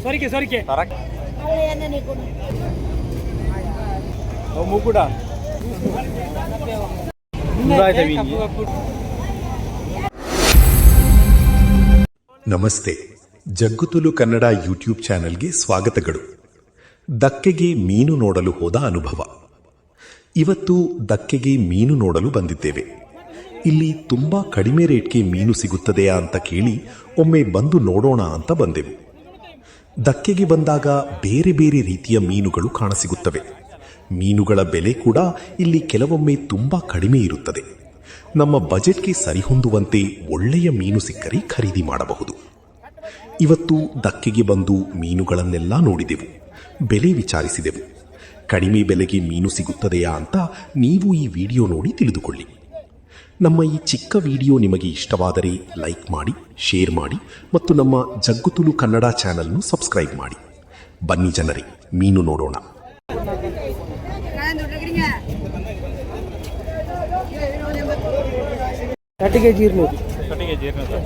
ಸೊರಿಕೆ ಸೊರಿಕೆ. ಮುಕುಡ. Namaste, ಜಗ್ಗುತುಲು Kannada YouTube ಚಾನೆಲ್ಗೆ ಸ್ವಾಗತಗಳು. ದಕ್ಕೆಗೆ ಮೀನು ನೋಡಲು ಹೋದ ಅನುಭವ. ಇವತ್ತು ದಕ್ಕೆಗೆ ಮೀನು ನೋಡಲು ಬಂದಿದ್ದೇವೆ. ಇಲ್ಲಿ ತುಂಬಾ ಕಡಿಮೆ ರೇಟ್ಗೆ ಮೀನು ಸಿಗುತ್ತದೆಯಾ ಅಂತ ಕೇಳಿ ಒಮ್ಮೆ ಬಂದು ನೋಡೋಣ ಅಂತ ಬಂದೆವು. ದಕ್ಕೆಗೆ ಬಂದಾಗ ಬೇರೆ ಬೇರೆ ರೀತಿಯ ಮೀನುಗಳು ಕಾಣಸಿಗುತ್ತವೆ. ಮೀನುಗಳ ಬೆಲೆ ಕೂಡ ಇಲ್ಲಿ ಕೆಲವೊಮ್ಮೆ ತುಂಬಾ ಕಡಿಮೆ ಇರುತ್ತದೆ. ನಮ್ಮ ಬಜೆಟ್ಗೆ ಸರಿಹೊಂದುವಂತೆ ಒಳ್ಳೆಯ ಮೀನು ಸಿಕ್ಕರೆ ಖರೀದಿ ಮಾಡಬಹುದು. ಇವತ್ತು ದಕ್ಕೆಗೆ ಬಂದು ಮೀನುಗಳನ್ನೆಲ್ಲ ನೋಡಿದೆವು, ಬೆಲೆ ವಿಚಾರಿಸಿದೆವು. ಕಡಿಮೆ ಬೆಲೆಗೆ ಮೀನು ಸಿಗುತ್ತದೆಯಾ ಅಂತ ನೀವು ಈ ವಿಡಿಯೋ ನೋಡಿ ತಿಳಿದುಕೊಳ್ಳಿ. ನಮ್ಮ ಈ ಚಿಕ್ಕ ವಿಡಿಯೋ ನಿಮಗೆ ಇಷ್ಟವಾದರೆ ಲೈಕ್ ಮಾಡಿ, ಶೇರ್ ಮಾಡಿ ಮತ್ತು ನಮ್ಮ ಜಗ್ಗುತುಲು ಕನ್ನಡ ಚಾನೆಲ್ನು ಸಬ್ಸ್ಕ್ರೈಬ್ ಮಾಡಿ. ಬನ್ನಿ ಜನರೇ, ಮೀನು ನೋಡೋಣ. 30 ಕೆಜಿ 200. 30 ಕೆಜಿ 200.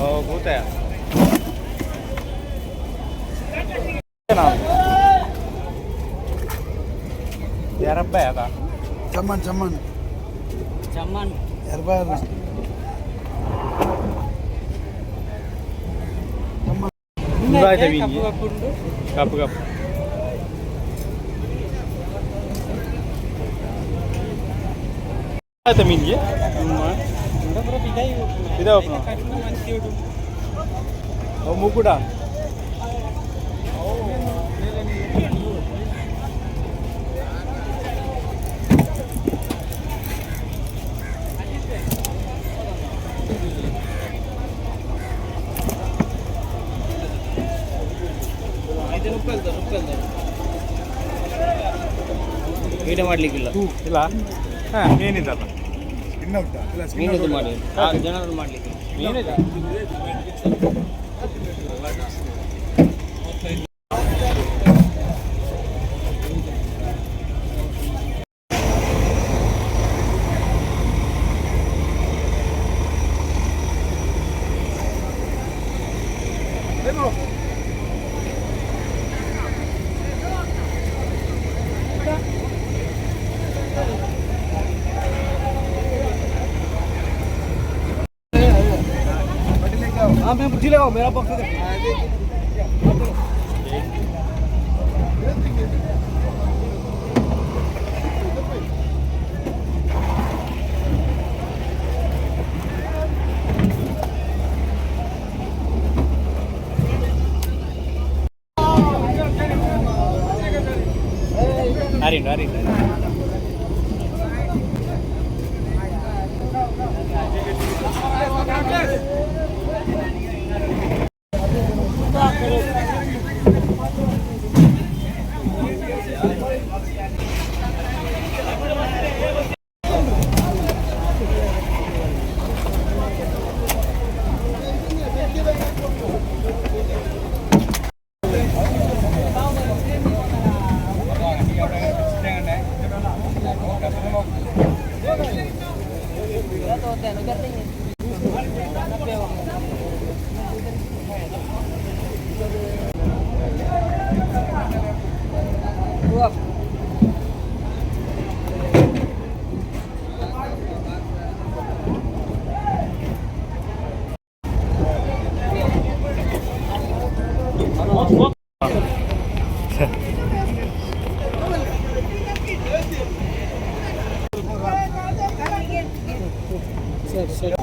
ಓ ಭೂತ. ಯಾರಪ್ಪ ಯಾದ? ಚಮ್ಮನ್ ಚಮ್ಮನ್. ಚಮ್ಮನ್. ಎರಬಾರ. ಕಪ್ಪು ಕಪ್ಪು ಉಂಟು. ಕಪ್ಪು ಕಪ್ಪು. ಆಯ್ತಾ ಮೀನಿಗೆ? ಇದೆ ಓಪನ್. ಮುಕುಡ. ವೀಡಿಯೋ ಮಾಡ್ಲಿಕ್ಕಿಲ್ಲ. ಇಲ್ಲ, ಹಾಂ, ಮೀನಿದಲ್ಲ. ಮೀನಿದ್ದು ಮಾಡಿ, ಜನರು ಮಾಡ್ಲಿಕ್ಕೆ. ಮೀನಿದೆ. हाँ, मैं बुद्धि लगाओ, मेरा बॉक्स. ಅರಿಂಡು ಅರಿಂಡು. ಸರಿ ಸರಿ.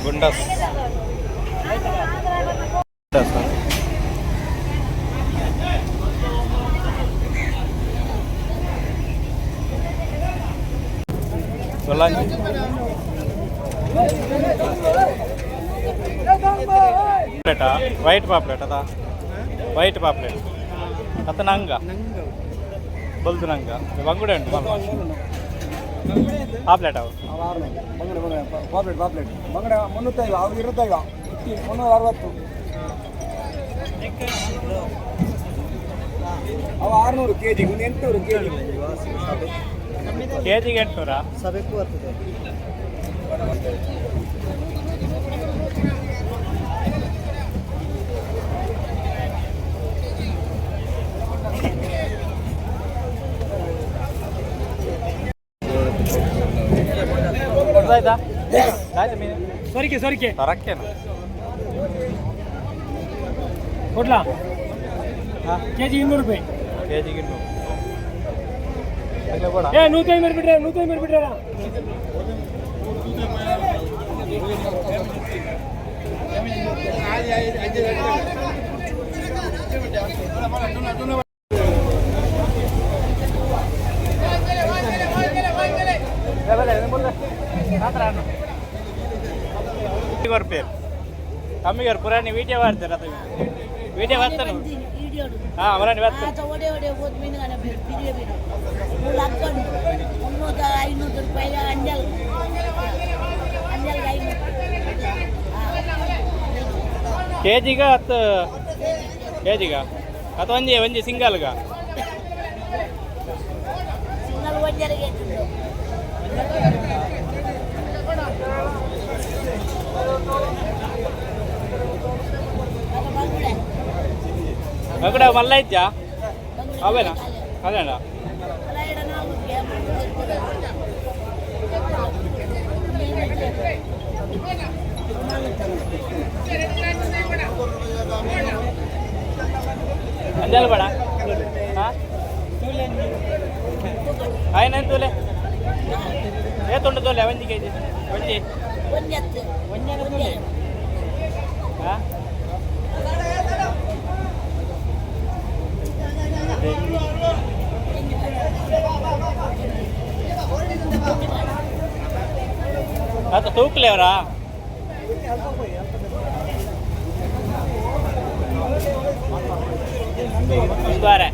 ಗುಂಡಸ್ ಗುಂಡಸ್. ಸೊಲ್ಲಂಜಿ ಪ್ಲೇಟಾ? ವೈಟ್ ಪಾಪ್ಲೇಟ್ ಅದ, ವೈಟ್ ಪಾಪ್ಲೇಟ್ ಅತ್ತ ನಂಗ ಬಲ್ದು ನಂಗ ಬಂಗುಡೆ ಉಂಟು ಪಾಪ್ಲೇಟ್ ಅವು. ಬಂಗಡೆ ಬಂಗಡೆ ಪಾಪ್ಲೇಟ್ ಪಾಪ್ಲೇಟ್ ಬಂಗಡೆ 350, ಅವು 25, 360, ಅವು 600 ಕೆ ಜಿ, ಒಂದು 800 K G. K ಜಿಗೆ 800. ಸಬೆಕ್ಕು ಬರ್ತದೆ. ಆಯ್ತಾ ಆಯ್ತು ಮೀನು. ಸೊರಿಕೆ ಸೊರಿಕೆ. ತರಕ್ಕೇನು? ಕೊಡ್ಲಾ? ಹಾಂ. ಕೆಜಿ 200 ರೂಪಾಯಿ. ಕೆ ಜಿಗೆ 200 ಇಲ್ಲ ಕೂಡ. ಏ 150 ಬಿಟ್ರೆ, 150 ಬಿಟ್ರೆ. ಕೊರ್ಪೇರು ಕಮ್ಮಿಗರು ಪುರಾಣಿ ವೀಡಿಯೋ ಮಾಡ್ತಾರೆ ಅದು ವೀಡಿಯೋ ಬರ್ತಾನೆ. ಹಾಂ, ಅವರಾಣಿ ಬರ್ತಾನೆ. ಒಡೆ ಒಡೆ ಹೋದ ಮೀನುಗಾನ ಬಿರಿಯ ಮೀನು ಮೂರು ಹಾಕೊಂಡು 300 500 ರೂಪಾಯಿ ಅಂಜಲ್, ಅಂಜಲ್ಗೆ 500. ಕೆ ಜಿಗ ಹತ್ತು ಕೆ ಜಿಗ ಅಥವಾ ಒಂಜಿ ಒಂಜಿ ಸಿಂಗಲ್ಗ? ಸಿಂಗಲ್ ಒಂಜರಿಗೆ ಹೆಚ್ಚು. ಬಂಗುಡೆ. ಬಂಗುಡೆ ಮಲ್ಲ ಇಜ್ಜಾ? ಅವೇನಾ? ಅದೇನಾ? ಅಂಜಲ್ ಬೇಡ. ಹಾಂ, ಆಯ್ನ ತೂಲೆ ಏತುಂಡು ತೂಲೆ ಒಂಜಿ ಕೆ ಜಿ ಒಂಜಿ. ಒಂಜತ್ತು ಒಂಜೆ. ಹಾಂ. ಅದು ತೂಕ್ಲೇವರಾ? ಒಂದುವಾರೆ.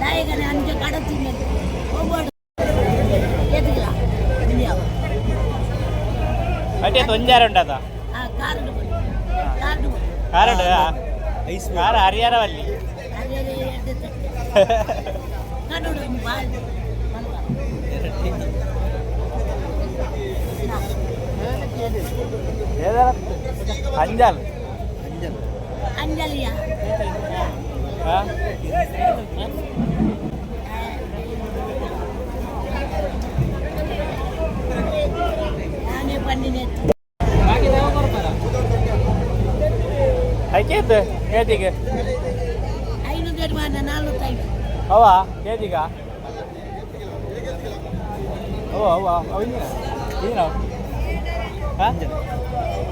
ದಾಯಕನೇ ಅಂಚೆ ಕಡತೀನಿ ಹೋಗ್ಬೇಡ ಎದುಗಿಲ್ಲ ಇಂಡಿಯಾವ. ಅಡ್ಡಿ ಒಂಜಾರ ಉಂಟದ. ಆ ಕಾರ್ಡ್ ಕಾರ್ಡ್. ಕಾರಡು ಕಾರ ಹರಿಹರವಲ್ಲಿ. ಅದೇ ಕನ್ನಡ ಬಾಳ್. ಅಂಜಲ್. ಅಂಜಲಿಯ. ಹಾಂ. ನಾನೇ ಪನ್ನಿನ. ಐಕೇತ್ ಕೆ ಜಿಗೆ? 500 ಮಾನ 450. ಅವ ಕೆ ಜಿಗ ಅವ ಅವ ಅವ ಇಂಜಿನ ಹಾಂ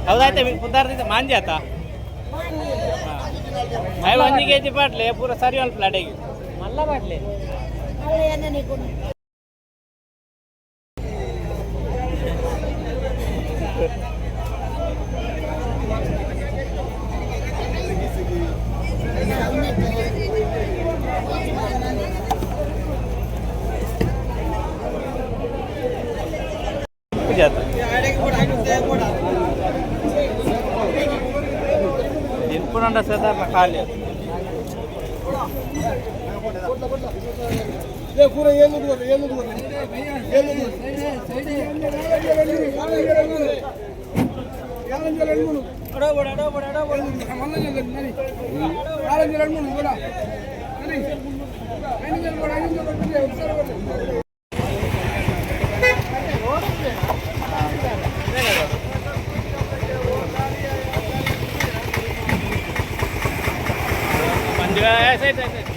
ಹೌದಾಯ್ತಾ? ಪುದ್ದಾರ್ದಿದ್ದ ಮಾಂಜಿ ಆತ ಅಯ್ಯ ಒಂದು ಕೆ ಜಿ ಬಾಟ್ಲೆ ಪೂರ ಸರಿ ಒಂದು ಪ್ಲಾಟಿಗೆ ಮಲ್ಲ ಬಾಟ್ಲೆ. ಅಲ್ಲ ಏನೇ ಕೊಡು. ಜಾತ ತಿನ್ಪುನಂಡ ಸದಾರ್ನ ಖಾಲಿ ಅದು. ಪೂರ 700, 700, 700. ಮಂಜು, ಸೈಡ್ ಸೈಡ್.